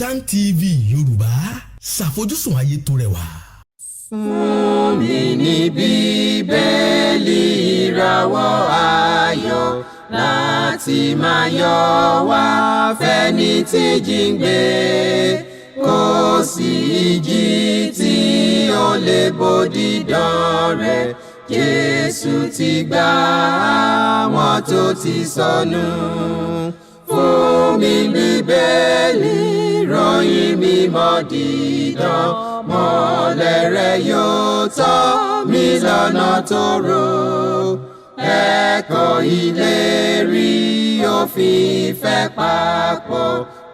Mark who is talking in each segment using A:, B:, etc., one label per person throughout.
A: Kaftan TV Yorùbá, ṣàfojúsùn ayé tó rẹwà.
B: Fún mi ní Bíbélì, ìràwọ̀ ayọ̀ láti máa yọ wá fẹ́ni tí jíǹgbé. Kò sí ìjì tí ó lè bòdìdán rẹ̀. Jésù ti gbà àwọn tó ti sọnù. Fún mi Bíbélì, ròyìn mímọ́ dídán, mọ́lẹ̀ rẹ̀ yóò tọ́ mi lọ́nà tó rò. Ẹ̀kọ́ ìlérí òfin ìfẹ́ papọ̀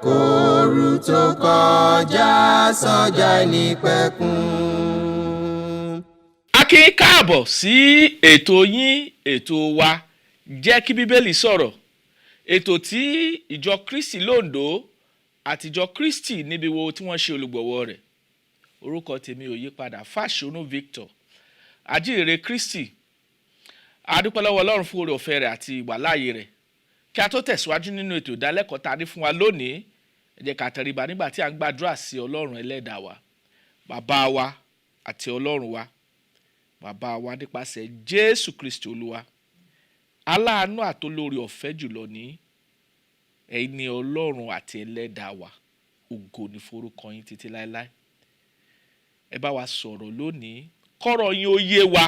B: kóoru tó kọjá sọ́jà nípẹ̀kun.
C: A kí yín káàbọ̀ sí ètò yín, ètò wa, Jẹ́ kí Bíbélì Sọ̀rọ̀, ètò tí Ìjọ Kristi Londo àti Ìjọ Kristi níbi wo tí wọ́n ṣe olùgbọ̀wọ́ rẹ̀. Orúkọ tèmi ò yí padà, Fáṣọnù Victor, ajíhìnrere Kristi. A dúpẹ́ lọ́wọ́ Ọlọ́run fún oore ọ̀fẹ́ rẹ̀ àti ìwàláàyè rẹ̀. Kí a tó tẹ̀síwájú nínú ètò ìdálẹ́kọ̀ọ́ tá a ní fún wa lónìí, ẹ jẹ́ ká tẹríba nígbà tí a ń gbàdúrà sí Ọlọ́run Ẹlẹ́dàá wa, Bàbá wa àti Ọlọ́run wa, Bàbá wa nípasẹ̀ Jésù Kristi Olúwa. Aláàánú àtolórí ọ̀fẹ́ jùlọ ní ẹ̀yin ni Ọlọ́run àti Ẹlẹ́dàá wa. Ògo ní forúkọ yín títí láéláé. Ẹ bá wa sọ̀rọ̀ lónìí, kọ́rọ̀ yín ó yé wa,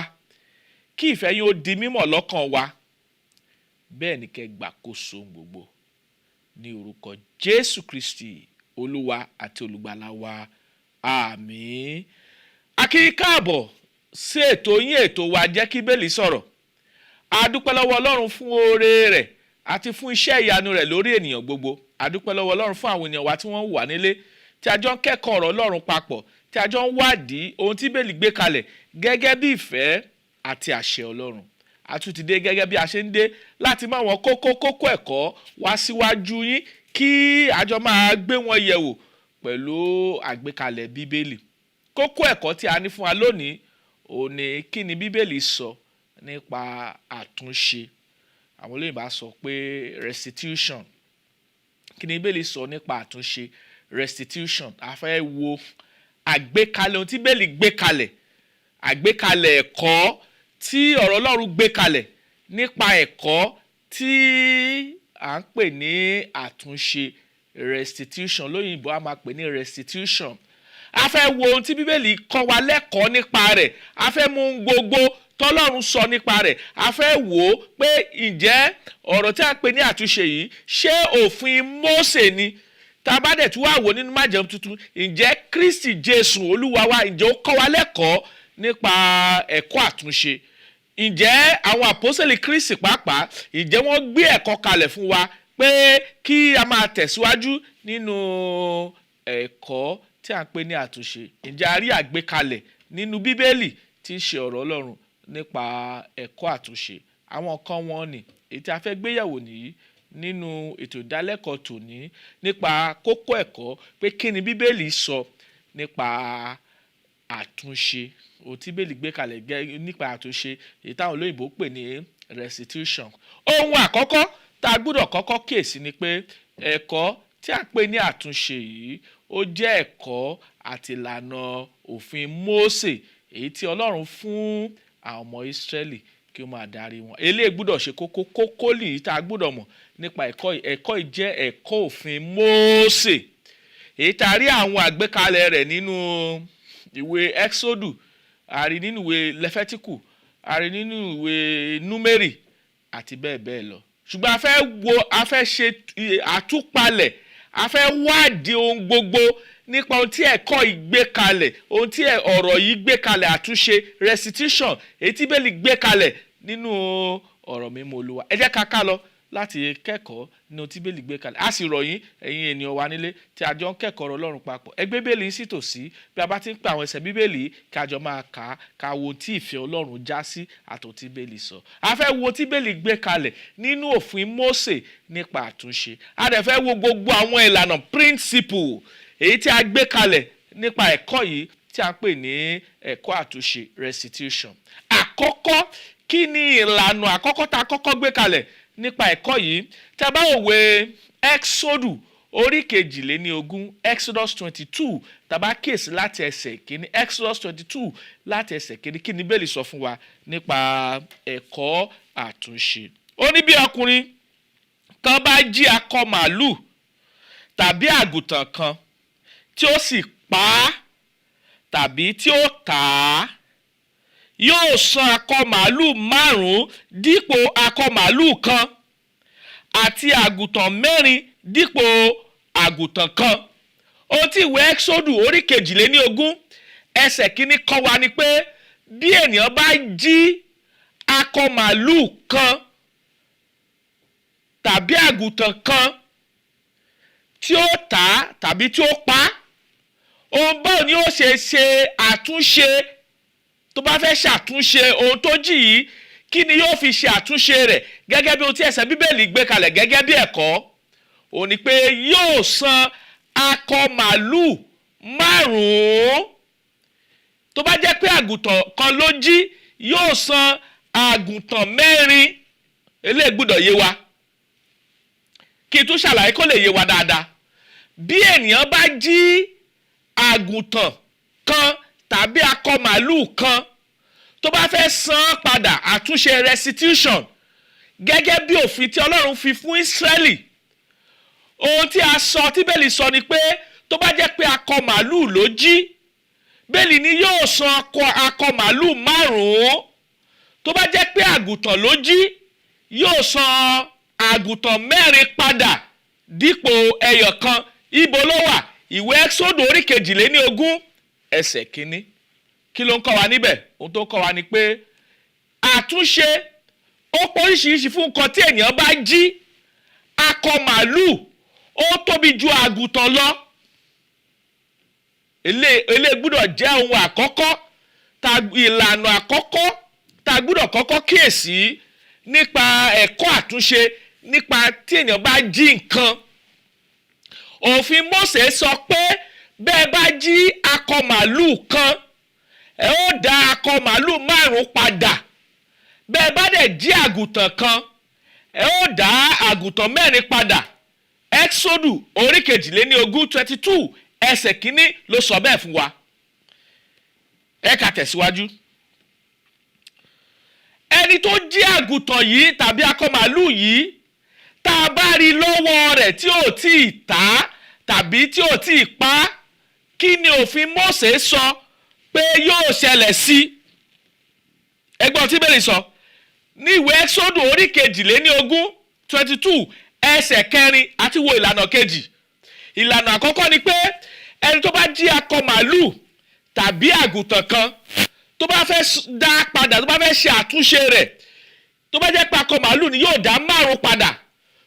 C: kí ìfẹ́ yín ó di mímọ̀ lọ́kàn wa. Bẹ́ẹ̀ ni kẹ́ gbàkóso gbogbo, ní orúkọ Jésù Kristi, Olúwa àti Olùgbàlà wa. Àmín. A kí yín káàbọ̀ sí ètò yín, ètò wa, Jẹ́ kí Bíbélì Sọ̀rọ̀. A dúpẹ́ lọ́wọ́ Ọlọ́run fún oore rẹ̀ àti fún iṣẹ́ ìyanu rẹ̀ lórí ènìyàn gbogbo. A dúpẹ́ lọ́wọ́ Ọlọ́run fún àwọn ènìyàn wa tí wọ́n wà nílé, tí a jọ ń kẹ́kọ̀ọ́ ọ̀rọ̀ Ọlọ́run papọ̀, tí a jọ ń wádìí ohun tí Bíbélì gbé kalẹ̀ gẹ́gẹ́ bí ìfẹ́ àti àṣẹ Ọlọ́run. A tún ti dé gẹ́gẹ́ bí a ṣe ń dé láti mú àwọn kókó kókó ẹ̀kọ́ wá síwájú yín, kí a jọ máa gbé wọn yẹ̀wò pẹ̀lú àgbékalẹ̀ Bíbélì. Kókó ẹ̀kọ́ tí a ní fún wa lónìí òun ni: kí ni Bíbélì sọ nípa àtúnṣe? Àwọn olóyìnbó á sọ pé restitution. Kí ni Bíbélì sọ nípa àtúnṣe, restitution? A fẹ́ wo àgbékalẹ̀ ohun tí Bíbélì gbé kalẹ̀, àgbékalẹ̀ ẹ̀kọ́ tí ọ̀rọ̀ Ọlọ́run gbé kalẹ̀ nípa ẹ̀kọ́ tí à ń pè ní àtúnṣe, restitution. Lóyìnbó, a máa pè ní restitution. A fẹ́ wo ohun tí Bíbélì kọ́ wa lẹ́kọ̀ọ́ nípa rẹ̀. A fẹ́ mú ohun gbogbo tọ́lọ́run sọ nípa rẹ̀. A fẹ́ wò ó pé ǹjẹ́ ọ̀rọ̀ tí a pè ní àtúnṣe yìí, ṣé òfin Mósè ni? Tá a bá dẹ̀ tún wá wò nínú Májẹ̀mú Tuntun, ǹjẹ́ Kristi Jésù Olúwa wa, ǹjẹ́ ó kọ́ wa lẹ́kọ̀ọ́ nípa ẹ̀kọ́ àtúnṣe? Ǹjẹ́ àwọn àpọ́sẹ̀lì Kristi pàápàá, ǹjẹ́ wọ́n gbé ẹ̀kọ́ kalẹ̀ fún wa pé kí a máa tẹ̀síwájú nínú ẹ̀kọ́ tí a ń pè ní àtúnṣe? Ǹjẹ́ a rí àgbékalẹ̀ nínú Bíbélì tí í ṣe ọ̀rọ̀ Ọlọ́run nípa ẹ̀kọ́ àtúnṣe? Àwọn kan wọn ni èyí tí a fẹ́ gbéyẹ̀wò nìyí nínú ètò ìdálẹ́kọ̀ọ́ tòní, nípa kókó ẹ̀kọ́ pé kí ni Bíbélì sọ nípa àtúnṣe, ohun tí Bíbélì gbé kalẹ̀ nípa àtúnṣe, èyí táwọn olóyìnbó pè ní restitution. Ohun àkọ́kọ́ tá a gbọ́dọ̀ kọ́kọ́ kíyèsí ni pé ẹ̀kọ́ tí a pè ní àtúnṣe yìí, ó jẹ́ ẹ̀kọ́ àti ìlànà òfin Mósè, èyí tí Ọlọ́run fún àwọn ọmọ Ísírẹ́lì kí ó máa darí wọn. Eléyìí gbọ́dọ̀ ṣe kókó. Kókó lìyí tá a gbọ́dọ̀ mọ̀ nípa ẹ̀kọ́ yìí. Ẹ̀kọ́ yìí jẹ́ ẹ̀kọ́ òfin Mósè, èyí tá a rí àwọn àgbékalẹ̀ rẹ̀ nínú ìwé Exodus, a rí nínú ìwé Lẹ́fẹ́tíkù, a rí nínú ìwé Númérì àti bẹ́ẹ̀ bẹ́ẹ̀ lọ. Ṣùgbọ́n a fẹ́ wo, a fẹ́ ṣe àtúpalẹ̀, a fẹ́ wádìí ohun gbogbo nípa ohun tí ẹ̀kọ́ yìí gbé kalẹ̀, ohun tí ọ̀rọ̀ yìí gbé kalẹ̀, àtúnṣe, restitution, èyí tí Bíbélì gbé kalẹ̀ nínú ọ̀rọ̀ mímọ́ Olúwa. Ẹ jẹ́ ká ká lọ láti kẹ́kọ̀ọ́ nínú tí Bíbélì gbé kalẹ̀. A sì rọ̀ yín, ẹ̀yin ènìyàn wa nílé tí a jọ ń kẹ́kọ̀ọ́ ọ̀rọ̀ Ọlọ́run papọ̀, ẹ gbé Bíbélì yín sí tòsí. Bí a bá ti ń pa àwọn ẹsẹ̀ Bíbélì, kí a jọ máa kà á, ká wo tí ìfẹ́ Ọlọ́run já sí àtò tí Bíbélì sọ. A fẹ́ wo tí Bíbélì gbé kalẹ̀ nínú òfin Mósè nípa àtúnṣe. A dẹ̀ fẹ́ wo gbogbo àwọn ìlànà, principle, èyí tí a gbé kalẹ̀ nípa ẹ̀kọ́ yìí tí a ń pè ní ẹ̀kọ́ àtúnṣe, restitution. Àkọ́kọ́, kí ni ìlànà àkọ́kọ́ tá a kọ́kọ́ gbé kalẹ̀ nípa ẹ̀kọ́ yìí? Tí a bá wò wé Exodus orí 22, Exodus 22, tàbá kíyèsí láti ẹsẹ̀ kìíní, Exodus 22 láti ẹsẹ̀ kìíní, kí ni Bíbélì sọ fún wa nípa ẹ̀kọ́ àtúnṣe? Ó ní bí ọkùnrin kan bá jí akọ màálù tàbí àgùntàn kan, tí ó sì pa á tàbí tí ó tà á, yóò san akọ màálù márùn-ún dípò akọ màálù kan, àti àgùntàn mẹ́rin dípò àgùntàn kan. Ohun tí ìwé Ẹ́xódù orí 22 ẹsẹ̀ kìíní kọ́ wa ni pé bí ènìyàn bá jí akọ màálù kan tàbí àgùntàn kan, tí ó tà á tàbí tí ó pa á, ohun báwo ni ó ṣe ṣe àtúnṣe? Tó bá fẹ́ ṣàtúnṣe ohun tó jí yìí, kí ni yóò fi ṣe àtúnṣe rẹ̀ gẹ́gẹ́ bí ohun tí ẹsẹ̀ Bíbélì gbé kalẹ̀ gẹ́gẹ́ bí ẹ̀kọ́? Ó ní pé yóò san akọ màálù márùn-ún. Tó bá jẹ́ pé àgùntàn kan ló jí, yóò san àgùntàn mẹ́rin. Eléyìí gbọ́dọ̀ yé wa. Kí n tún ṣàlàyé kó lè yé wa dáadáa. Bí ènìyàn bá jí àgùntàn kan tàbí akọ màálù kan, tó bá fẹ́ san án padà, àtúnṣe, restitution, gẹ́gẹ́ bí òfin tí Ọlọ́run fi fún Ísírẹ́lì, ohun tí a sọ, tí Bíbélì sọ ni pé tó bá jẹ́ pé akọ màálù ló jí, Bíbélì ni yóò san akọ màálù márùn-ún. Tó bá jẹ́ pé àgùntàn ló jí, yóò san àgùntàn mẹ́rin padà dípò ẹyọ kan. Ibo ló wà? Ìwé Ẹ́xódù orí 22 ẹsẹ̀ kínní. Kí ló ń kọ́ wa níbẹ̀? Ohun tó ń kọ́ wa ni pé àtúnṣe ó pọ̀ oríṣiríṣi fún nǹkan tí ènìyàn bá jí. Akọ màálù ó tóbi ju àgùntàn lọ. Elé gbúdọ̀ jẹ́ ohun àkọ́kọ́ ta, ìlànà àkọ́kọ́ tá a gbúdọ̀ kọ́kọ́ kíyèsí nípa ẹ̀kọ́ àtúnṣe nípa tí ènìyàn bá jí nǹkan. Òfin Mósè sọ pé bẹ́ẹ̀ bá jí akọ màálù kan, ẹ ó dá akọ màálù márùn padà. Bẹ́ẹ̀ bá dẹ̀ jí àgùntàn kan, ẹ ó dá àgùntàn mẹ́rin padà. Exodus orí 22, 22, ẹsẹ̀ kínní ló sọ bẹ́ẹ̀ fún wa. Ẹ kà tẹ̀síwájú. Ẹni tó jí àgùntàn yìí tàbí akọ màálù yìí, tá a bá rí lọ́wọ́ rẹ̀ tí ò tí ì tà á tàbí tí ò tí ì pa á, kí ni òfin Mósè sọ pé yóò ṣẹlẹ̀ sí? Ẹgbọ́n tí Bíbélì sọ ní ìwé Ẹ́xódù orí 22, 22, ẹsẹ̀ kẹrin. Àti wo ìlànà kejì. Ìlànà àkọ́kọ́ ni pé ẹni tó bá jí akọ màálù tàbí àgùntàn kan, tó bá fẹ́ dá padà, tó bá fẹ́ ṣe àtúnṣe rẹ̀, tó bá jẹ́ pé akọ màálù ni, yóò dá márùn padà.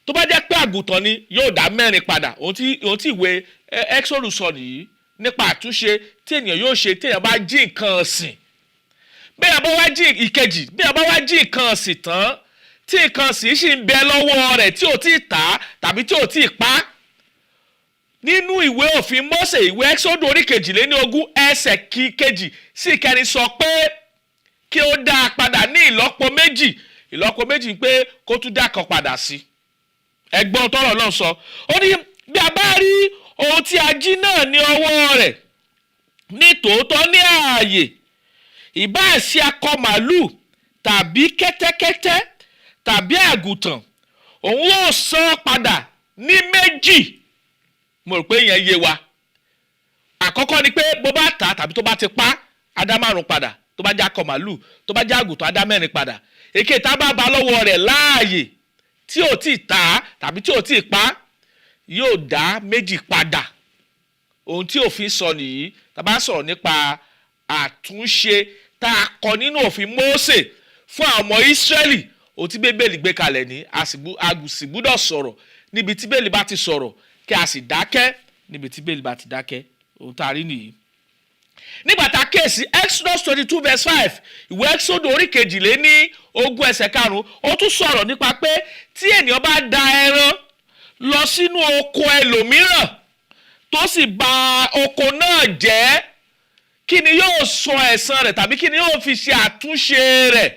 C: Tó bá jẹ́ pé àgùntàn ni, yóò dá mẹ́rin padà. Ohun tí ìwé Ẹ́xódù sọ nìyí nípa àtúnṣe tí ènìyàn yóò ṣe tí èèyàn bá jí nǹkan ọ̀sìn. Bí èèyàn bá wá jí ìkejì, bí èèyàn bá wá jí nǹkan ọ̀sìn tán, tí nǹkan ọ̀sìn sì ń bẹ lọ́wọ́ rẹ̀ tí ò tí ì tà á tàbí tí ò tí ì pa á, nínú ìwé òfin Mósè, ìwé Ẹ́xódù orí 22 ẹsẹ̀ kejì sí ìkẹrin sọ pé kí ó dá a padà ní ìlọ́po méjì. Ìlọ́po méjì pé kó tún dá kan padà sí. Ẹ̀gbọ́n tọ́rọ̀ náà sọ, ó ní bí a bá rí ohun tí a jí náà ní ọwọ́ rẹ̀ ní tòótọ́ ní ààyè, ìbáà ṣe akọ màálù tàbí kẹ́tẹ́kẹ́tẹ́ tàbí àgùntàn, òun ó san padà ní méjì. Mo rò pé ìyẹn yé wa. Àkọ́kọ́ ni pé bó bá tà á tàbí tó bá ti pa á, dá márùn padà. Tó bá jẹ́ akọ màálù, tó bá jẹ́ àgùntàn, á dá mẹ́rin padà. Èké tá a bá ba lọ́wọ́ rẹ̀ láàyè tí ò tí ì tà á tàbí tí ò tí ì pa á, yóò dá méjì padà. Ohun tí òfin sọ nìyí tá a bá sọ̀rọ̀ nípa àtúnṣe tá a kọ nínú òfin Mósè fún àwọn ọmọ Ísírẹ́lì. Ohun tí Bíbélì gbé kalẹ̀ ní, a sì gbúdọ̀ sọ̀rọ̀ níbi tí Bíbélì bá ti sọ̀rọ̀, kí a sì dákẹ́ níbi tí Bíbélì bá ti dákẹ́. Ohun tá a rí nìyí nígbà tá a kíyèsí Exodus 22 verse 5. Ìwé Exodus orí 22 ẹsẹ̀ karùn-ún, ó tún sọ̀rọ̀ nípa pé tí ènìyàn bá da ẹran lọ sínú oko ẹlòmíràn, tó sì bà oko náà jẹ́, kí ni yóò sọ ẹ̀san rẹ̀ tàbí kí ni yóò fi ṣe àtúnṣe rẹ̀?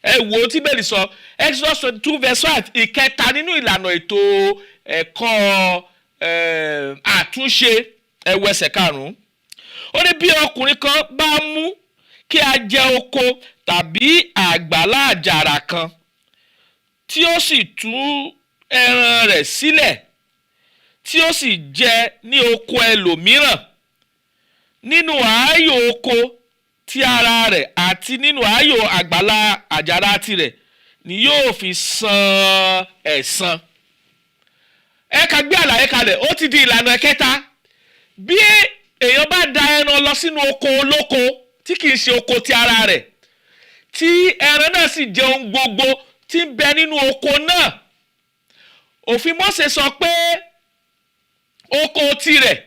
C: Ẹ wò ó tí Bíbélì sọ, Exodus 22 verse 5, ìkẹta nínú ìlànà ètò ẹ̀kọ́. àtúnṣe. Ẹ wo ẹsẹ̀ karùn-ún. Ó ní bí ọkùnrin kan bá mú kí a jẹ oko tàbí àgbàlá àjàrà kan, tí ó sì tú ẹran rẹ̀ sílẹ̀, tí ó sì jẹ ní oko ẹlòmíràn, nínú ààyò oko ti ara rẹ̀ àti nínú ààyò àgbàlá àjàrà tirẹ̀ ni yóò fi san ẹ̀san. Ẹ ká gbé àlàyé kalẹ̀. Ó ti di ìlànà kẹta. Bí èèyàn bá da ẹran lọ sínú oko olóko tí kìí ṣe oko ti ara rẹ̀, tí ẹran náà sì jẹ ohun gbogbo tí ń bẹ nínú oko náà, òfin Mósè sọ pé oko tirẹ̀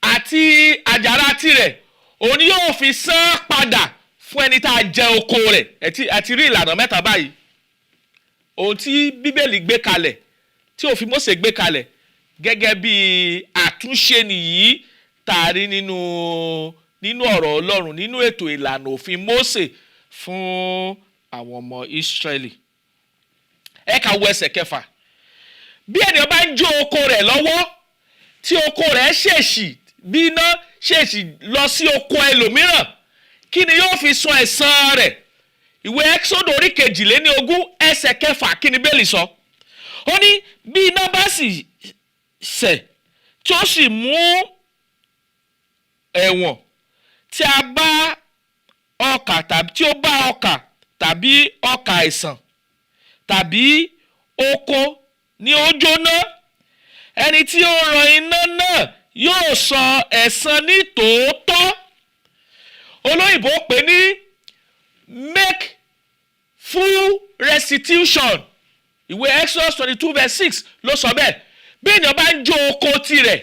C: àti àjàrà tirẹ̀ òun ni yóò fi san padà fún ẹni tá a jẹ oko rẹ̀. Ẹ ti rí ìlànà mẹ́ta báyìí, ohun tí Bíbélì gbé kalẹ̀, tí òfin Mósè gbé kalẹ̀ gẹ́gẹ́ bí àtúnṣe nìyí tá a rí nínú ọ̀rọ̀ Ọlọ́run, nínú ètò ìlànà òfin Mósè fún àwọn ọmọ Ísírẹ́lì. Ẹ ká wo ẹsẹ̀ kẹfà. Bí ènìyàn bá ń jó oko rẹ̀ lọ́wọ́, tí oko rẹ̀ ṣèṣì bí iná ṣèṣì lọ sí oko ẹlòmíràn, kí ni yóò fi san ẹ̀san rẹ̀? Ìwé Ẹ́xódù orí 22, ẹsẹ̀ kẹfà, kí ni Bíbélì sọ? Ó ní bí iná bá sì sẹ̀, tí ó sì mú ẹ̀wọ̀n tí a bá ọkà tàbí tí ó bá ọkà tàbí ọkà àìsàn tàbí oko ní ó jóná, ẹni tí ó ran iná náà yóò san ẹ̀san ní tòótọ́. Olóyìnbó pè ní make full restitution. Ìwé Exodus 22 verse 6 ló sọ bẹ́ẹ̀. Bí ènìyàn bá ń jó oko tirẹ̀,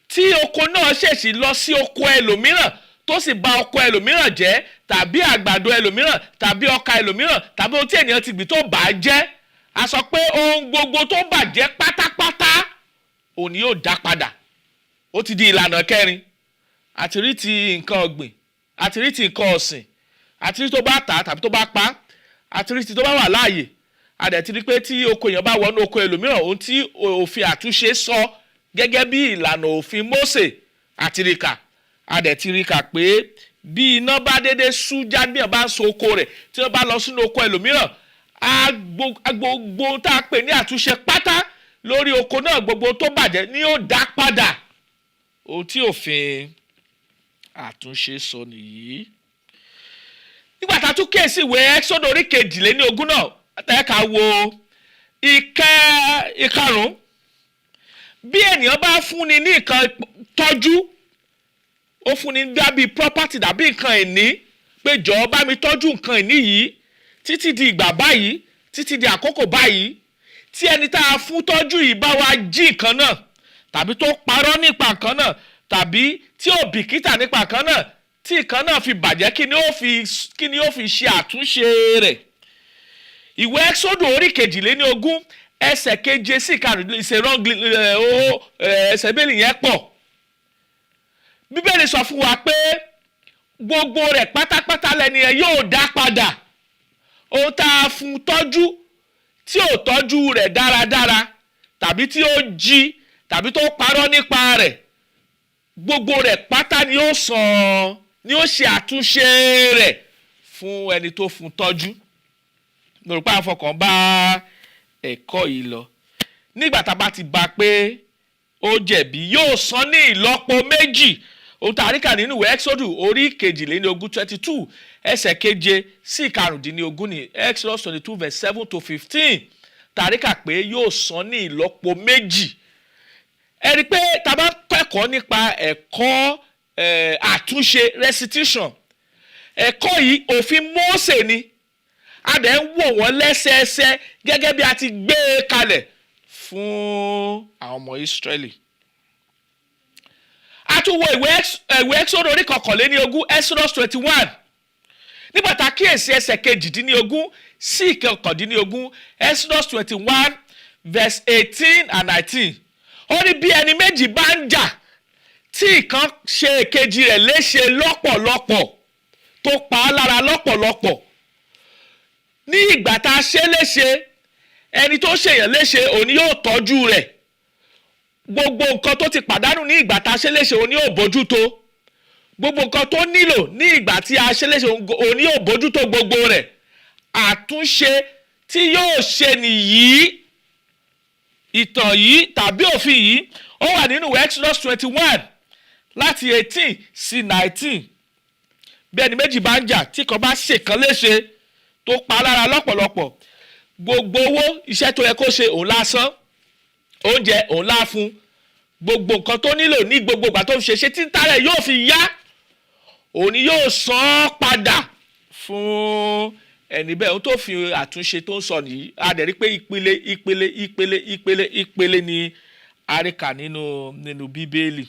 C: tí oko náà ṣèṣì lọ sí oko ẹlòmíràn, tó sì bà oko ẹlòmíràn jẹ́, tàbí àgbàdo ẹlòmíràn, tàbí ọkà ẹlòmíràn, tàbí ohun tí ènìyàn ti gbìn tó bà á jẹ́, a sọ pé ohun gbogbo tó bàjẹ́ pátápátá òun ni yóò dá padà. Ó ti di ìlànà kẹrin. Àti rí ti nǹkan ọ̀gbìn, àti rí ti nǹkan ọ̀sìn, àti rí tó bá tà á tàbí tó bá pa á, àti rí ti tó bá wà láàyè. A dẹ̀ ti rí pé tí oko èèyàn bá wọnú oko ẹlòmíràn, ohun tí òfin àtúnṣe sọ gẹ́gẹ́ bí ìlànà òfin Mósè, àti rí kà. A dẹ̀ ti rí kà pé bí iná bá dédé sú já, bí ẹ̀ bá ń so oko rẹ̀, tí wọ́n bá lọ sínú oko ẹlòmíràn, gbogbo tá a pè ní àtúnṣe pátá lórí oko náà, gbogbo tó bàjẹ́ ni yóò dá padà. Ohun tí òfin àtúnṣe sọ nìyí. Nígbà tá a tún kíyèsí ìwé Ẹ́xódù orí 22 náà, ẹ ká wo ìkarùn-ún. Bí ènìyàn bá fúnni ní nǹkan tọ́jú, ó fúnni dábì property dàbí nǹkan ìní, pé jọ̀ọ́, bá mi tọ́jú nǹkan ìní yìí títí di ìgbà báyìí, títí di àkókò báyìí, tí ẹni tá a fún tọ́jú yìí bá wa jí nǹkan náà, tàbí tó parọ́ nípa nǹkan náà, tàbí tí ò bìkítà nípa nǹkan náà, tí nǹkan náà fi bàjẹ́, kí ni ó fi ṣe àtúnṣe rẹ̀? Ìwé Ẹ́xódù orí 22, ẹsẹ̀ keje sí ìkarùn-ún, ìṣe wrong ẹsẹ̀ bẹ́ẹ̀lì yẹn pọ̀. Bíbélì sọ fún wa pé gbogbo rẹ̀ pátápátá lẹ́ni yẹn yóò dá padà. Ohun tá a fún tọ́jú, tí ò tọ́jú rẹ̀ dáradára, tàbí tí ó jí, tàbí tó parọ́ nípa rẹ̀, gbogbo rẹ̀ pátá ni ó san, ni ó ṣe àtúnṣe rẹ̀ fún ẹni tó fún tọ́jú. Mo rò pé à ń fọkàn bá ẹ̀kọ́ yìí lọ. Nígbà tá a bá ti bá pé ó jẹ̀bi, yóò san ní ìlọ́po méjì. Ohun tá a rí kà nínú ìwé Exodus orí 22, 22, ẹsẹ̀ keje sí ìkarùndínlógún ní Exodus 22 verse 7 to 15, tá a rí kà pé yóò san ní ìlọ́po méjì. Ẹ rí i pé tá a bá kẹ́kọ̀ọ́ nípa ẹ̀kọ́ àtúnṣe, restitution, ẹ̀kọ́ yìí òfin Mósè ni. A dẹ̀ ń wò wọ́n lẹ́sẹẹsẹ gẹ́gẹ́ bí a ti gbé e kalẹ̀ fún àwọn ọmọ Ísírẹ́lì. A tún wo ìwé Exodus orí 21, Exodus 21. Nígbà tá a kíyèsí ẹsẹ̀ 18 sí ìkọkàndínlógún, Exodus 21 verse 18 and 19, ó ní bí ẹni méjì bá ń jà, tí ìkan ṣe èkejì rẹ̀ léṣe lọ́pọ̀lọpọ̀, tó pa á lára lọ́pọ̀lọpọ̀, ní ìgbà tá a ṣe léṣe, ẹni tó ṣèyàn léṣe òní yóò tọ́jú rẹ̀. Gbogbo nǹkan tó ti pàdánù ní ìgbà tá a ṣe léṣe, òun ni yóò bójútó. Gbogbo nǹkan tó nílò ní ìgbà tí a ṣe léṣe, òun ni yóò bójútó gbogbo rẹ̀. Àtúnṣe tí yóò ṣe nìyí. Ìtàn yìí tàbí òfin yìí, ó wà nínú ìwé Exodus 21 láti 18 sí 19. Bí ẹni méjì bá ń jà, tí kan bá ṣèkan léṣe tó pa lára lọ́pọ̀lọpọ̀, gbogbo owó iṣẹ́ tó yẹ kó ṣe, òun lásán, oúnjẹ òun lá fún, gbogbo nǹkan tó nílò ní gbogbo ìgbà tó ń ṣe ṣe tí tálẹ̀ yóò fi yá, òun ni yóò san án padà fún ẹni bẹ́ẹ̀. Ohun tó fi àtúnṣe tó ń sọ nìyí. A dẹ̀ rí pé ìpele, ìpele, ìpele, ìpele, ìpele ni a rí kà nínú Bíbélì.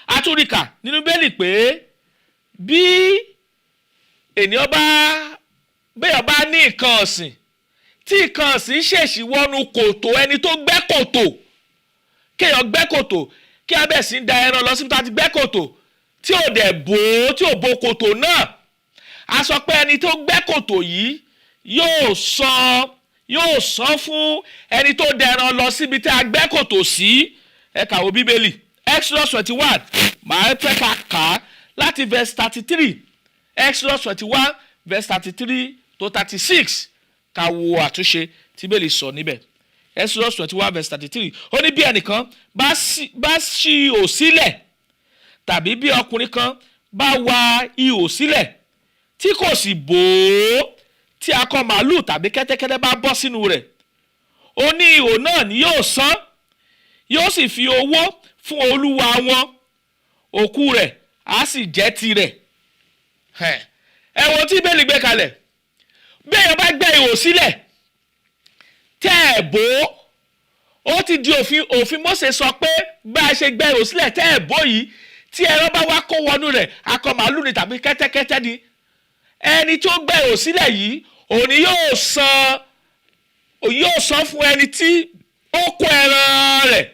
C: A tún rí kà nínú Bíbélì pé bí ènìyàn bá béèyàn bá ní nǹkan ọ̀sìn, tí nǹkan ọ̀sìn ṣèṣì wọnú kòtò ẹni tó gbẹ́ kòtò, kéèyàn gbẹ́ kòtò, kí a bẹ̀ sí ń da ẹran lọ síbi tá a ti gbẹ́ kòtò, tí ò dẹ̀ bò ó, tí ò bo kòtò náà, a sọ pé ẹni tó gbẹ́ kòtò yìí yóò san fún ẹni tó dẹran lọ síbi tí a gbẹ́ kòtò sí. Ẹ kàwé Bíbélì Exodus 21, màá fẹ́ ká kà á láti verse 33. Exodus 21 verse 33 to 36, ká wo àtúnṣe tí Bíbélì sọ níbẹ̀. Exodus 21 verse 33, ó ní, "Bí ẹnìkan bá ṣí ihò sílẹ̀, tàbí bí ọkùnrin kan bá wa ihò sílẹ̀ tí kò sì bò ó, tí akọ màálù tàbí kẹ́tẹ́kẹ́tẹ́ bá bọ́ sínú rẹ̀, oní ihò náà ni yóò san, yóò sì fi owó fún olúwa wọn, òkú rẹ̀ á sì jẹ́ tirẹ̀." Ẹ wo tí Bíbélì gbé kalẹ̀. Bí èèyàn bá gbẹ́ ihò sílẹ̀ tẹ́ ẹ̀ bò ó, ó ti di òfin. Òfin Mósè sọ pé bá a ṣe gbẹ́ ihò sílẹ̀ tẹ́ ẹ̀ bò yìí, tí ẹran bá wá kó wọnú rẹ̀, akọ màálù ni tàbí kẹ́tẹ́kẹ́tẹ́ ni, ẹni tó gbẹ́ ihò sílẹ̀ yìí, òní yóò san fún ẹni tí ó kó ẹran rẹ̀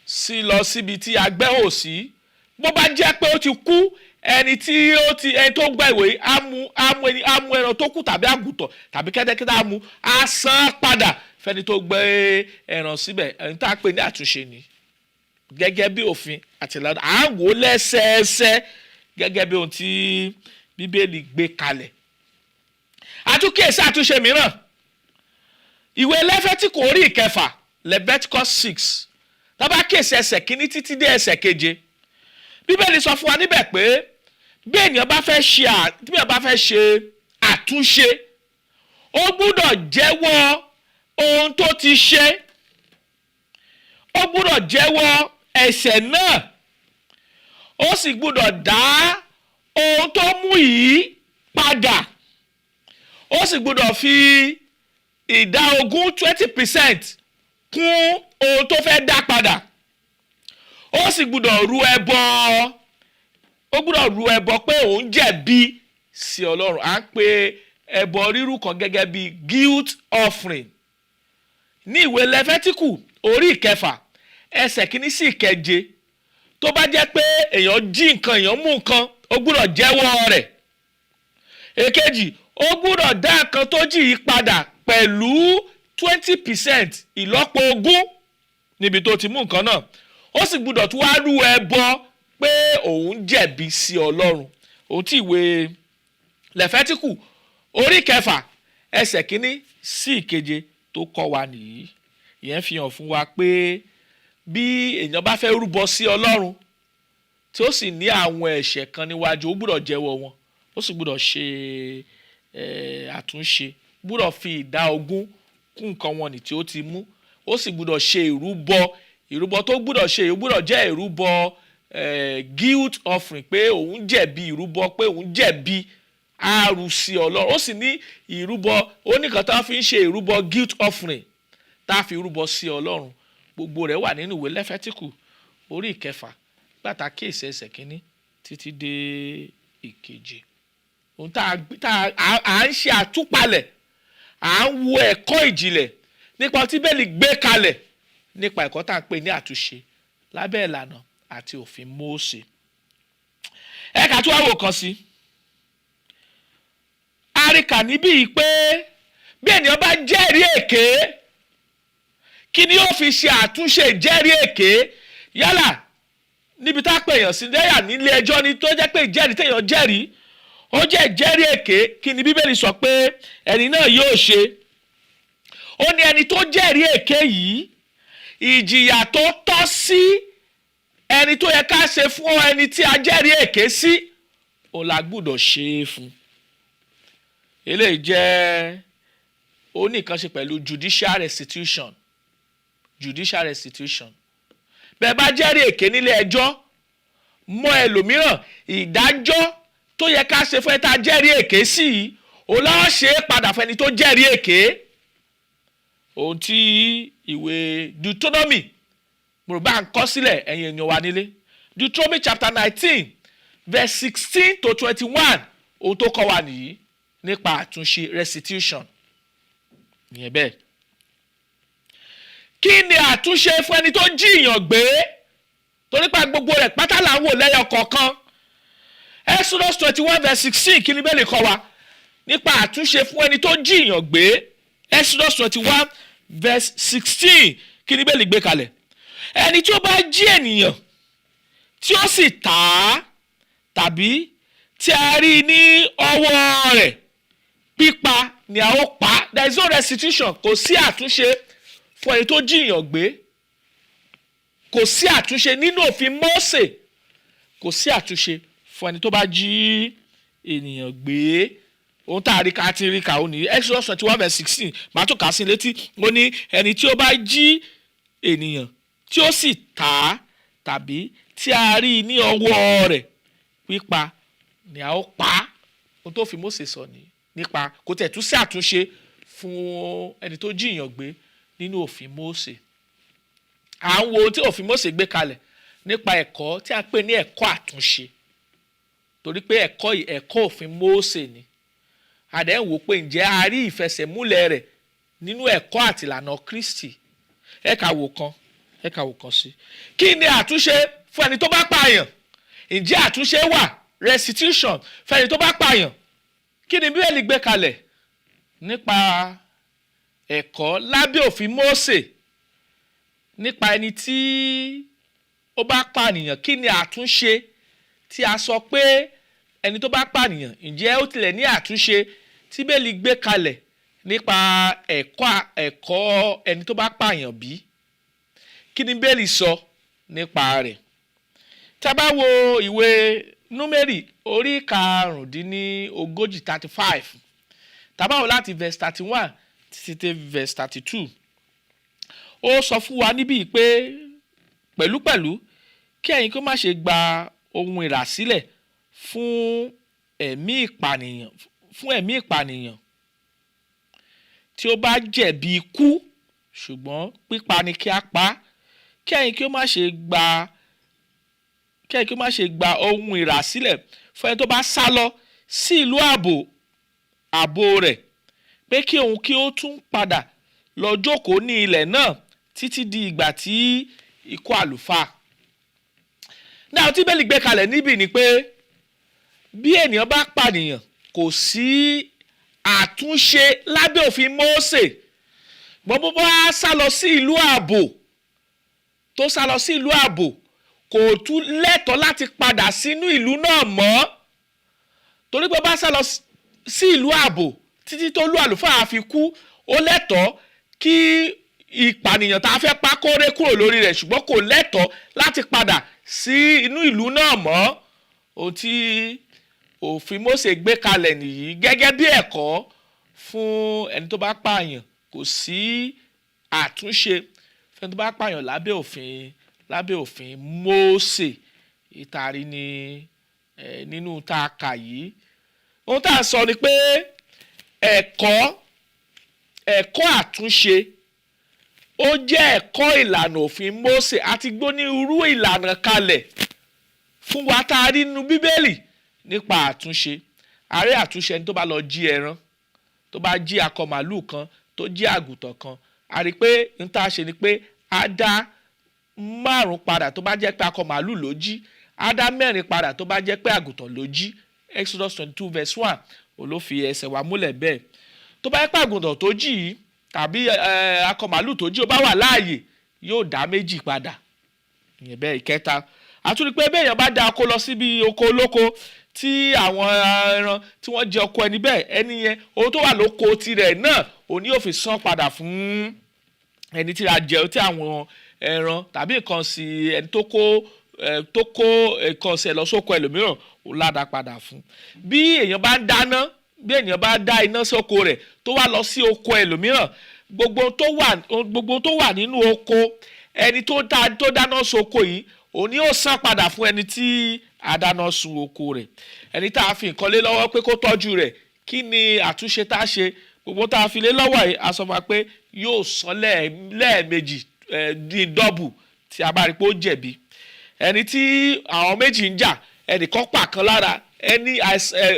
C: sí lọ síbi tí a gbẹ́ ihò sí. Bó bá jẹ́ pé ó ti kú, ẹni tí ó ti ẹni tó gbẹ́ ihò yìí á mú ẹni, á mú ẹran tó kú tàbí àgùntàn tàbí kẹ́tẹ́kẹ́tẹ́, á mú, á san padà fẹ́ni tó gbé ẹran síbẹ̀. Ẹni tá a pè ní àtúnṣe ni, gẹ́gẹ́ bí òfin àti ìlànà. À ń wò ó lẹ́sẹẹsẹ gẹ́gẹ́ bí ohun tí Bíbélì gbé kalẹ̀. Àtúnkèsí àtúnṣe mìíràn, ìwé Lẹ́fẹ́tíkù orí ìkẹfà, Leviticus 6, tá bá kíyèsí ẹsẹ̀ kínní títí dé ẹsẹ̀ keje, Bíbélì sọ fún wa níbẹ̀ pé bí ènìyàn bá fẹ́ ṣe àtúnṣe, ó gbúdọ̀ jẹ́wọ́ ohun tó ti ṣe, ó gbúdọ̀ jẹ́wọ́ ẹ̀ṣẹ̀ náà, ó sì gbúdọ̀ dá ohun tó mú yìí padà, ó sì gbúdọ̀ fi ìdá 20, 20%, kún ohun tó fẹ́ dá padà, ó sì gbúdọ̀ rú ẹbọ, ó gbúdọ̀ rú ẹbọ pé òun jẹ̀bi sí Ọlọ́run. À ń pe ẹbọ rírú kan gẹ́gẹ́ bí guilt offering. Ní ìwé Lẹ́fẹ́tíkù orí ìkẹfà, ẹsẹ̀ kìíní sí ìkeje, tó bá jẹ́ pé èèyàn jí nǹkan, èèyàn mú nǹkan, ó gbúdọ̀ jẹ́wọ́ rẹ̀. Èkejì, ó gbúdọ̀ dá nǹkan tó jí yìí padà pẹ̀lú 20%, ìlọ́po 20 níbi tó ti mú nǹkan náà. Ó sì gbúdọ̀ tún wá rú ẹbọ pé òun jẹ̀bi sí Ọlọ́run. Òun tí ìwé Lẹ́fẹ́tíkù orí kẹfà, ẹsẹ̀ kínní sí ìkeje tó kọ́ wa nìyí. Ìyẹn fi hàn fún wa pé bí èèyàn bá fẹ́ rúbọ sí Ọlọ́run, tí ó sì ní àwọn ẹ̀ṣẹ̀ kan níwájú, ó gbúdọ̀ jẹ́wọ́ wọn, ó sì gbúdọ̀ ṣe àtúnṣe, gbúdọ̀ fi ìdá 20 kún nǹkan wọn ní tí ó ti mú, ó sì gbúdọ̀ ṣe ìrúbọ. Ìrúbọ tó gbúdọ̀ ṣe, ó gbúdọ̀ jẹ́ ìrúbọ guilt offering, pé òun jẹ̀bi, ìrúbọ pé òun jẹ̀bi àrù sí Ọlọ́run. Ó sì ní ìrúbọ, ó ní kan tá a fi ń ṣe ìrúbọ guilt offering, tá a fi rúbọ sí Ọlọ́run. Gbogbo rẹ̀ wà nínú ìwé Lẹ́fẹ́tíkù orí ìkẹfà, gbàtà kíyèsí ẹsẹ̀ kínní títí dé ìkeje. Ohun tá a ń ṣe àtúpalẹ̀, à ń wo ẹ̀kọ́ ìjìnlẹ̀ nípa tí Bíbélì gbé kalẹ̀ nípa ẹ̀kọ́ tá à ń pè ní àtúnṣe lábẹ́ ìlànà àti òfin Mósè. Ẹ̀ka tó wá wò kan sí àríkà níbí yìí pé bí ènìyàn bá jẹ́rìí èké, Kí ni yóò fi ṣe àtúnṣe ìjẹ́rìí èké, yálà níbi tá a pè èèyàn sí lẹ́yà nílé ẹjọ́ ni, tó jẹ́ pé ìjẹ́rìí téèyàn jẹ́rìí ó jẹ́ ìjẹ́rìí èké? Kí ni Bíbélì sọ pé ẹni náà yóò ṣe? Ó ní ẹni tó jẹ́rìí èké yìí, ìjìyà tó tọ́ sí ẹni tó yẹ ká ṣe fún ẹni tí a jẹ́rìí èké sí, òun la gbọ́dọ̀ ṣe é fún. Eléyìí jẹ́ ó ní nǹkan ṣe pẹ̀lú judicial restitution. Judicial restitution: bẹ́ẹ̀ bá jẹ́rìí èké nílé ẹjọ́ mọ́ ẹlòmíràn, ìdájọ́ tó yẹ ká ṣe fún ẹ tá a jẹ́rìí èké sí i, òun láwọn ṣe é padà fún ẹni tó jẹ́rìí èké. Ohun tí ìwé Deuteronomy, mo rò bá ń kọ́ sílẹ̀, ẹ̀yin èèyàn wa nílé, Deuteronomy chapter 19 verse 16 to 21, ohun tó kọ́ wa nìyí nípa àtúnṣe, restitution. Ìyẹn bẹ́ẹ̀. Kí ni àtúnṣe fún ẹni tó jí èèyàn gbé? Torí pa gbogbo rẹ̀ pátá là ń wò lẹ́yọ kọ̀ọ̀kan. Exodus 21 verse 16, kí ni bẹ́ẹ̀ lè kọ́ wa nípa àtúnṣe fún ẹni tó jí èèyàn gbé? Exodus 21 verse 16, kí ni bẹ́ẹ̀ lè gbé kalẹ̀? Ẹni tí ó bá jí ènìyàn tí ó sì tà á, tàbí tí a rí ní ọwọ́ rẹ̀, pípa ni a ó pa. There is no restitution. Kò sí àtúnṣe fún ẹni tó jí èèyàn gbé. Kò sí àtúnṣe nínú òfin Mósè. Kò sí àtúnṣe fún ẹni tó bá jí ènìyàn gbé. Ohun tá a rí ká ti rí ká ó ní Exodus 21 verse 16. Màá tún kà á sí létí. Ó ní ẹni tí ó bá jí ènìyàn tí ó sì tà á, tàbí tí a rí ní ọwọ́ rẹ̀, pípa ni a ó pa á. Ohun tó fi Mósè sọ ní nípa kò tẹ̀ tún sí àtúnṣe fún ẹni tó jí èèyàn gbé nínú òfin Mósè. À ń wo ohun tí òfin Mósè gbé kalẹ̀ nípa ẹ̀kọ́ tí a ń pè ní ẹ̀kọ́ àtúnṣe, torí pé ẹ̀kọ́ yìí, ẹ̀kọ́ òfin Mósè ni. A dẹ̀ ń wò pé ǹjẹ́ a rí ìfẹsẹ̀múlẹ̀ rẹ̀ nínú ẹ̀kọ́ àtìlànà Kristi. Ẹ̀ka wò kan, ẹ̀ka wò kan sí. Kí ni àtúnṣe fún ẹni tó bá pààyàn? Ǹjẹ́ àtúnṣe wà, restitution, fún ẹni tó bá pààyàn? Kí ni Bíbélì gbé kalẹ̀ nípa ẹ̀kọ́ lábẹ́ òfin Mósè nípa ẹni tí ó bá pànìyàn? Kí ni àtúnṣe tí a sọ pé ẹni tó bá pànìyàn, ǹjẹ́ ó tilẹ̀ ní àtúnṣe tí Bíbélì gbé kalẹ̀ nípa ẹ̀kọ́ ẹni tó bá pààyàn bí? Kí ni Bíbélì sọ nípa rẹ̀? Tá a bá wo ìwé Númérì orí 35, 35, tá a bá wò láti verse 31 títí dé verse 32, ó sọ fún wa níbí pé pẹ̀lúpẹ̀lú, kí ẹ̀yin kó má ṣe gba ohun ìràsílẹ̀ fún ẹ̀mí ìpànìyàn tí ó bá jẹ̀bi ikú, ṣùgbọ́n pípa ni kí a pa á. Kí ẹ̀yin kí ó má ṣe gba ohun ìràsílẹ̀ fún ẹni tó bá sá lọ sí ìlú ààbò rẹ̀, pé kí òun kí ó tún padà lọ jókòó ní ilẹ̀ náà títí di ìgbà tí ikú àlùfáà. Náà tí Bíbélì gbé kalẹ̀ níbí ni pé bí ènìyàn bá pànìyàn, kò sí àtúnṣe lábẹ́ òfin Mósè. Gbọ́n bó bá sá lọ sí ìlú ààbò, tó sá lọ sí ìlú ààbò, kò tún lẹ́tọ̀ọ́ láti padà sínú ìlú náà mọ́, torí pé bá sá lọ sí ìlú ààbò títí tó lú àlùfáà fi kú, ó lẹ́tọ̀ọ́ kí ìpànìyàn tá a fẹ́ pa kórè kúrò lórí rẹ̀, ṣùgbọ́n kò lẹ́tọ̀ọ́ láti padà sí inú ìlú náà mọ́. Ohun tí òfin Mósè gbé kalẹ̀ nìyí gẹ́gẹ́ bí ẹ̀kọ́ fún ẹni tó bá pààyàn. Kò sí àtúnṣe fún ẹni tó bá pààyàn lábẹ́ òfin Mósè. Ìtàrí ni nínú tá a kà yìí. Ohun tá a sọ ni pé ẹ̀kọ́ àtúnṣe, ó jẹ́ ẹ̀kọ́ ìlànà òfin Mósè àti gbóní irú ìlànà kalẹ̀ fún wa tá a rí nínú Bíbélì nípa àtúnṣe. Àárẹ̀ àtúnṣe ẹni tó bá lọ jí ẹran, tó bá jí akọ màlúù kan, tó jí àgùntàn kan, a rí i pé n tá a ṣe ni pé a dá márùn padà tó bá jẹ́ pé akọ màlúù ló jí, á dá mẹ́rin padà tó bá jẹ́ pé àgùntàn ló jí. Exodus 22 verse 1 ò ló fi ẹsẹ̀ wa múlẹ̀ bẹ́ẹ̀. Tó bá jẹ́ pé àgùntàn tó jí yìí tàbí akọ màálù tó jí ó bá wà láàyè, yóò dá méjì padà. Ìyẹn bẹ́ẹ̀. Ìkẹta àtúndì pé béèyàn bá dá oko lọ síbi oko olóko tí àwọn ẹran tí wọ́n jẹ oko ẹni bẹ́ẹ̀, ẹni yẹn, ohun tó wà lóko tirẹ̀ náà, òní yóò fi san padà fún ẹni tí a jẹ, tí àwọn ẹran tàbí nǹkan sí ẹni tó kó nǹkan sí ẹ lọ sóko ẹlòmíràn, ó ládàá padà fún. Bí èèyàn bá ń dáná, bí èèyàn bá dá iná sóko rẹ̀ tó wá lọ sí oko ẹlòmíràn, gbogbo tó wà nínú oko ẹni tó dáná sóko yìí, òun ni ó san padà fún ẹni tí a dáná sun oko rẹ̀. Ẹni tá a fi nǹkan lé lọ́wọ́ pé kó tọ́jú rẹ̀, kí ni àtúnṣe tá a ṣe? Gbogbo tá a fi lé lọ́wọ́ yìí, a sọ fún wa pé yóò san lẹ́ẹ̀mejì ní double tí a bá rí pé ó jẹ̀bi. Ẹni tí àwọn méjì ń jà, ẹnìkan pa kan lára ẹni,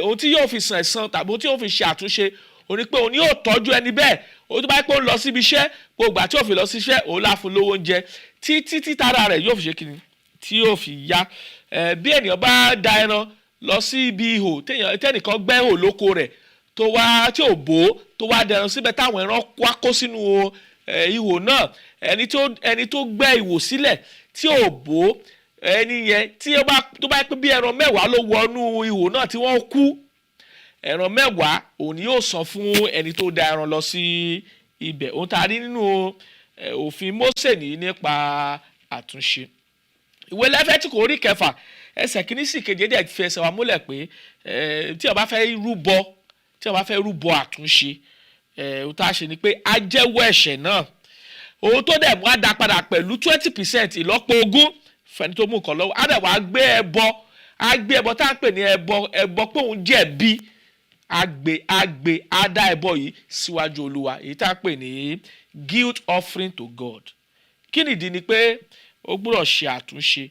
C: ohun tí yóò fi san ẹ̀san tàbí ohun tí yóò fi ṣe àtúnṣe òun ni pé òun yóò tọ́jú ẹni bẹ́ẹ̀. Ó tó bá yẹ pé ó ń lọ síbi iṣẹ́, gbogbo àti òfin lọ sí iṣẹ́, òun lá fún lówó oúnjẹ títí títara rẹ̀ yóò fi ṣe kíni, tí yóò fi yá. Bí ènìyàn bá da ẹran lọ sí ibi ihò tẹ́nìkan gbẹ́ ihò lóko rẹ̀ tó wá tí ò bò ó, tó wá dẹran síbẹ̀, táwọn ẹran wá kó sínú ihò náà, ẹni tó gbẹ́ ihò sílẹ̀ tí ò bò ó, ẹni yẹn tí ó bá tó bá pé bí ẹran 10 ló wọnú ihò náà tí wọ́n kú, ẹran 10 òun ni yóò san fún ẹni tó da ẹran lọ sí ibẹ̀. Ohun tá a rí nínú òfin Mósè nìyí nípa àtúnṣe. Ìwé Lẹ́fítíkù orí 6 ẹsẹ̀ 1 sí 7 dẹ̀ fi ẹsẹ̀ wa múlẹ̀ pé tí ó bá fẹ́ rúbọ àtúnṣe, ohun tá a ṣe ni pé a jẹ́wọ́ ẹ̀ṣẹ̀ náà. Ohun tó dẹ̀ mú á dá padà pẹ̀lú 20%, ìlọ́po 20 fẹ́ni tó mú nǹkan lọ́wọ́. Á dẹ̀ wá gbé ẹbọ, á gbé ẹbọ tá à ń pè ní ẹbọ pé òun jẹ̀bi. Á gbé, á dá ẹbọ yìí síwájú Olúwa, èyí tá à ń pè ní guilt offering to God. Kí nìdí? Ni pé ó gbúdọ̀ ṣe àtúnṣe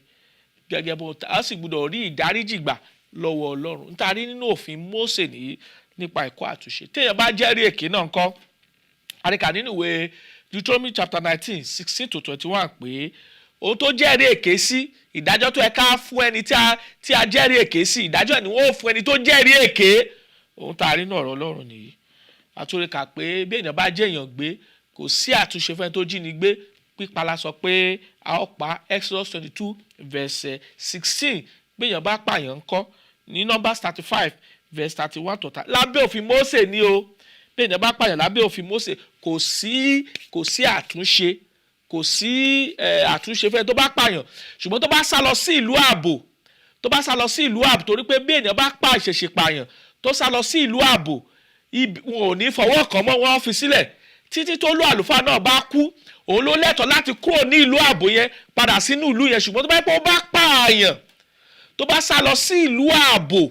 C: gẹ́gẹ́ bó a sì gbúdọ̀ rí ìdáríjì gbà lọ́wọ́ Ọlọ́run. Níta rí nínú òfin Mósè nìyí nípa ẹ̀kọ́ àtúnṣe. Téèyàn bá jẹ́rìí èké náà ńkọ́? Àríkà nínú ìwé Deuteronomy chapter 19 16 to 21 pé ohun tó jẹ́rìí èké sí, ìdájọ́ tó yẹ ká fún ẹni tí a jẹ́rìí èké sí, ìdájọ́ ni wọ́n ó fún ẹni tó jẹ́rìí èké. Ohun tá a rí nínú ọ̀rọ̀ Ọlọ́run nìyí. Àtúrẹ́kà pé bí èèyàn bá jẹ́ èèyàn gbé, kò sí àtúnṣe fún ẹni tó jí ni gbé, pípa la sọ pé a ó pa, Exodus 22 verse 16. Bí èèyàn bá pààyàn ńkọ́? Ní Numbers 35 verse 31 to 30, lábẹ́ òfin Mósè ni o. Bí èèyàn bá pààyàn lábẹ́ òfin Mósè, kò sí àtúnṣe, kò sí àtúnṣe fẹ́ tó bá pààyàn. Ṣùgbọ́n tó bá sá lọ sí ìlú ààbò, tó bá sá lọ sí ìlú ààbò, torí pé bí èèyàn bá pa ìṣẹ̀ṣẹ̀ pààyàn tó sá lọ sí ìlú ààbò, wọn ò ní fọwọ́ kàn mọ́, wọn fi sílẹ̀ títí tó lú àlùfáà náà bá kú. Òun ló lẹ́tọ̀ọ́ láti kúrò ní ìlú ààbò yẹn padà sínú ìlú yẹn. Ṣùgbọ́n tó bá yẹ pé ó bá pààyàn, tó bá sá lọ sí ìlú ààbò,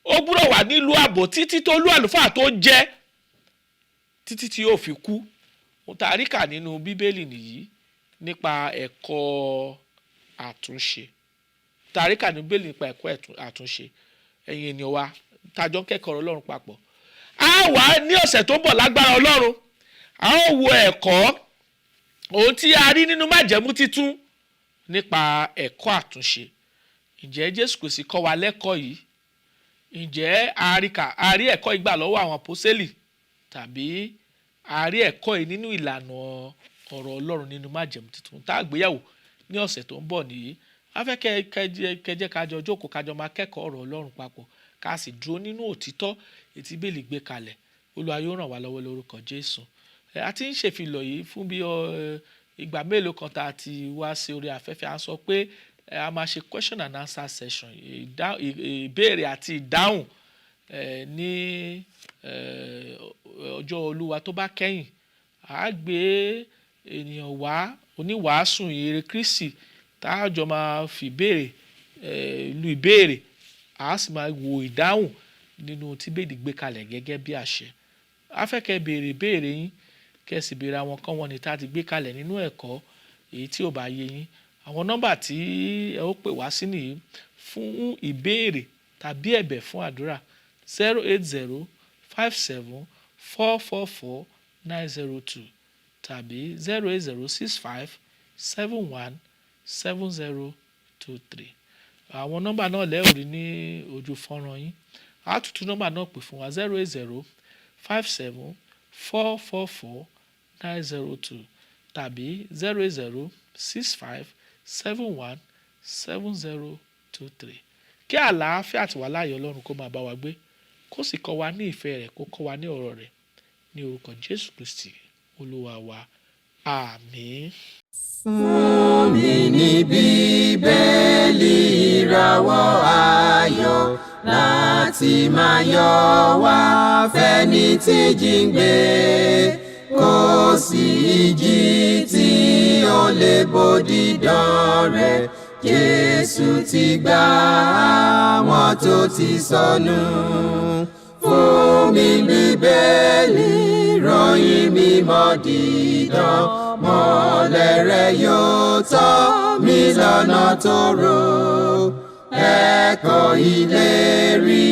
C: ó gbúdọ̀ wà nílùú ààbò títí tó lú àlùfáà tó jẹ́, títí tí yóò fi kú. Ohun tá a rí kà nínú Bíbélì nìyí nípa ẹ̀kọ́ àtúnṣe, tá a rí kà nínú Bíbélì nípa ẹ̀kọ́ àtúnṣe. Ẹ̀yin ènìyàn wa tájọ́ ń kẹ́kọ̀ọ́ Ọlọ́run papọ̀, a wà ní ọ̀sẹ̀ tó ń bọ̀, lágbára Ọlọ́run, a ó wo ẹ̀kọ́ ohun tí a rí nínú májẹ̀mú títún nípa ẹ̀kọ́ àtúnṣe. Ǹjẹ́ Jésù Kristi kọ́ wa lẹ́kọ̀ọ́ yìí? Ǹjẹ́ a rí kà, a rí ẹ̀kọ́ yìí gbà lọ́wọ́ àwọn àpọ́sítélì, tàbí a rí ẹ̀kọ́ yìí nínú ìlànà ọ̀rọ̀ Ọlọ́run nínú májẹ̀mú títún? Tá a gbéyàwó ní ọ̀sẹ̀ tó ń bọ̀ nìyí. A fẹ́ kẹ́ jẹ́ ká jọ jókòó, ká jọ máa kẹ́kọ̀ọ́ ọ̀rọ̀ Ọlọ́run papọ̀, ká sì dúró nínú òtítọ́ èyí tí Bíbélì gbé kalẹ̀. Olúwa yóò ràn wá lọ́wọ́ lórúkọ Jésù. A ti ń ṣèfilọ̀ yìí fún bí ìgbà mélòó kan tá a ti wá sí orí afẹ́fẹ́. A sọ pé a máa ṣe question and answer session, ìbéèrè àti ìdáhùn, ní ọjọ́ Olúwa tó bá kẹ́yìn. A gbé ènìyàn wá, oníwàásù ìhìnrere Kristi, tá a jọ máa fi ìbéèrè lu ìbéèrè, a sì máa wo ìdáhùn nínú tí Bíbélì gbé kalẹ̀ gẹ́gẹ́ bí àṣẹ. A fẹ́ kẹ́ béèrè ìbéèrè yín, kẹ́ sì béèrè àwọn kan wọ̀nyí tá a ti gbé kalẹ̀ nínú ẹ̀kọ́ èyí tí ò bá yé yín. Àwọn nọ́mbà tí ẹ ó pè wá sí nìyí fún ìbéèrè tàbí ẹ̀bẹ̀ fún àdúrà: 08057444902 tàbí 08065717023. Àwọn nọ́mbà náà lẹ́ ò rí ní ojú fọ́nrán yín. A tún tún nọ́mbà náà pè fún wa: 0805744 902 tàbí 08065717023. Kí àlàáfíà àti ìwàláàyè Ọlọ́run kó máa bá wa gbé, kó sì kọ́ wa ní ìfẹ́ rẹ̀, kó kọ́ wa ní ọ̀rọ̀ rẹ̀, ní orúkọ Jésù Kristi Olúwa wa. Àmín.
B: Fún mi ní Bíbélì ìràwọ̀ ayọ̀ láti máa yọ wá fẹ́ni tí jíǹgbé, kò sí ìjì tí ó lè bòdì dán rẹ̀. Jésù ti gbà àwọn tó ti sọnù. Fún mi Bíbélì ròyìn mímọ́ dídán, mọ́lẹ̀ rẹ̀ yóò tọ́ mi lọ́nà tó rò. Ẹ̀kọ́ ìlérí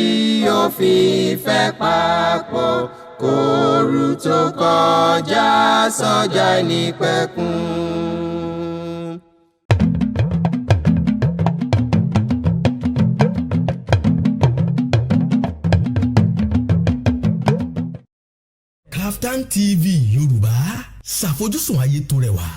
B: òfin ìfẹ́ papọ̀, kóoru tó kọjá sọ́jà ìnípẹ̀kun.
A: Kaftan TV Yorùbá, ṣàfojúsùn ayé tó rẹwà.